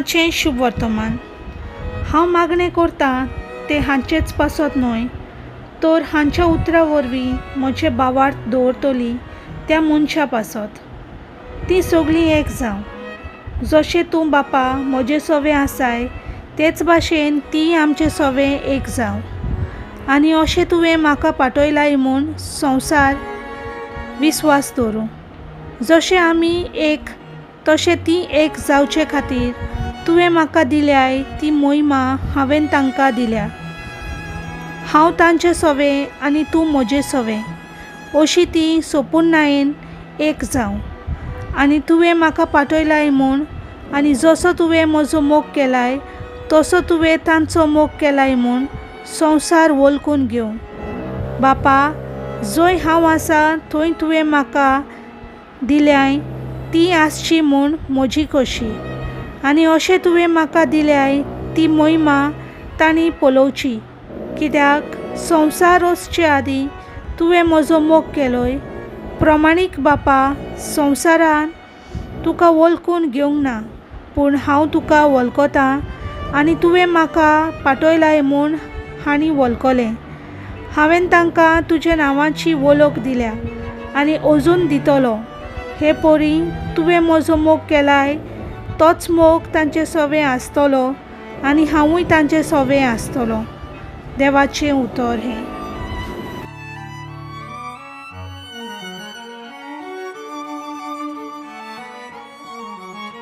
देवाचें शुभवर्तमान. हांव मागणें करतां तें हांचेच पासत न्हय, तर हांच्या उतरां वरवीं म्हजें भावार्थ दवरतली त्या मनशा पासत. तीं सगळीं एक जावं, जशें तूं बापा म्हजें सवें आसाय तेच भाशेन तीं आमचें सवें एक जावं. आनी अशें तुवें म्हाका पाठयलाय म्हूण संवसार विस्वास दवरूं. जशें आमी एक तशें तीं एक जावचे खातीर तुवें म्हाका दिल्याय ती मोहिमा हांवें तांकां दिल्या. हांव तांचे सवें आनी तूं म्हजे सवें, अशी तीं सोपुर्णायेन एक जावं. आनी तुवें म्हाका पाठयलाय म्हूण आनी जसो तुवें म्हजो मोग केलाय तसो तुवें तांचो मोग केलाय म्हूण संवसार वळखून घेवं. बापा, जंय हांव आसा थंय तुवें म्हाका दिल्याय ती आसची म्हूण म्हजी खोशी. आनी अशें तुवें म्हाका दिल्याय ती मोहिमा तांणी पळोवची, कित्याक संवसार रचचे आदीं तुवें म्हजो मोग केलोय. प्रमाणीक बापा, संवसारान तुका वळखून घेवंक ना, पूण हांव तुका वळखतां आनी तुवें म्हाका पाठयलाय म्हूण हांणी वळखलें. हांवें तांकां तुज्या नांवाची वळख दिल्या आनी अजून दितलो. हे परी तुवें म्हजो मोग केलाय तोच मोग तांचे सवें आसतलो आनी हांवूय तांचे सवें आसतलो. देवाचें उतर हें.